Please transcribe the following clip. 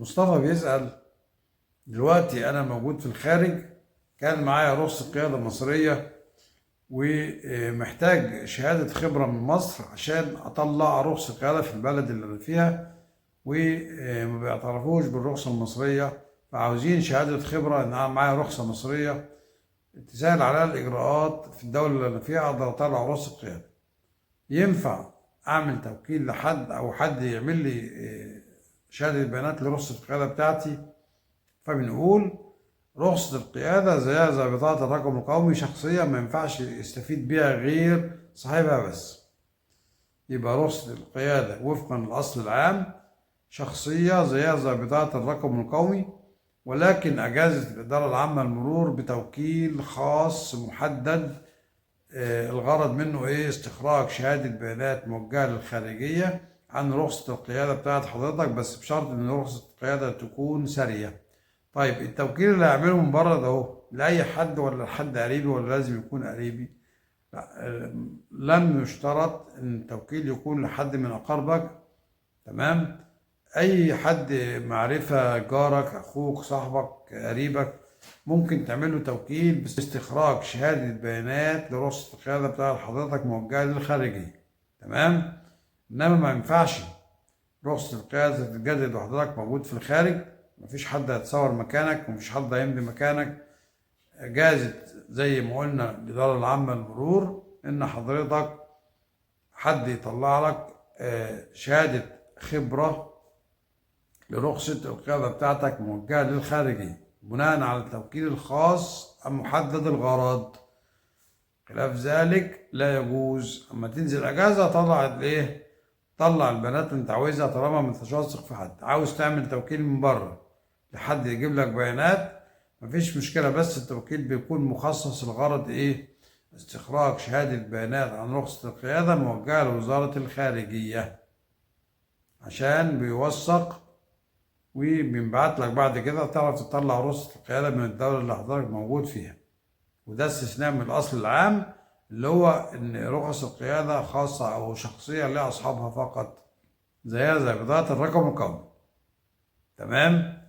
مصطفى بيسأل دلوقتي: أنا موجود في الخارج، كان معايا رخصة قيادة مصرية ومحتاج شهادة خبرة من مصر عشان أطلع رخصة قيادة في البلد اللي أنا فيها، وما بيعترفوش بالرخصة المصرية، فعاوزين شهادة خبرة إن أنا معايا رخصة مصرية تسهل عليا الإجراءات في الدولة اللي أنا فيها، أقدر أطلع رخصة قيادة. ينفع أعمل توكيل لحد أو حد يعمل لي شهادة بيانات لرخصة القيادة بتاعتي؟ فبنقول رخصة القيادة زيها زي بطاقة الرقم القومي، شخصية ما ينفعش يستفيد بيها غير صاحبها بس. يبقى رخصة القيادة وفقا للأصل العام شخصية زيها زي بطاقة الرقم القومي، ولكن أجازت الإدارة العامة للمرور بتوكيل خاص محدد، الغرض منه إيه؟ استخراج شهادة بيانات موجهة للخارجية عن رخصة القيادة بتاعت حضرتك، بس بشرط إن رخصة القيادة تكون سارية. طيب التوكيل اللي هعمله من بره ده اهو لأي حد ولا لحد قريبي ولا لازم يكون قريبي؟ لا، لم يشترط إن التوكيل يكون لحد من أقاربك، تمام؟ أي حد معرفة، جارك، أخوك، صاحبك، قريبك، ممكن تعمله توكيل باستخراج شهادة بيانات لرخصة القيادة بتاعت حضرتك موجهة للخارجية، تمام؟ إنما ما ينفعش رخصة القيادة تتجدد وحضرتك موجود في الخارج، مفيش حد هيتصور مكانك ومفيش حد هيمضي مكانك. جازت زي ما قلنا الإدارة العامة للمرور إن حضرتك حد يطلع لك شهادة خبرة لرخصة القيادة بتاعتك موجهة للخارجية بناء على التوكيل الخاص المحدد الغرض. خلاف ذلك لا يجوز. أما تنزل أجازة طلع الإيه؟ طلع البنات اللي أنت عاوزها، طالما ما أنتش واثق في حد. عاوز تعمل توكيل من بره لحد يجيب لك بيانات مفيش مشكلة، بس التوكيل بيكون مخصص الغرض إيه؟ استخراج شهادة بيانات عن رخصة القيادة موجهة لوزارة الخارجية، عشان بيوثق وبينبعت لك بعد كده تعرف تطلع رخصة القيادة من الدولة اللي حضرتك موجود فيها. وده استثناء من الأصل العام اللي هو إن رخص القيادة خاصة أو شخصية لأصحابها فقط، زيها زي بطاقة الرقم القومي، تمام؟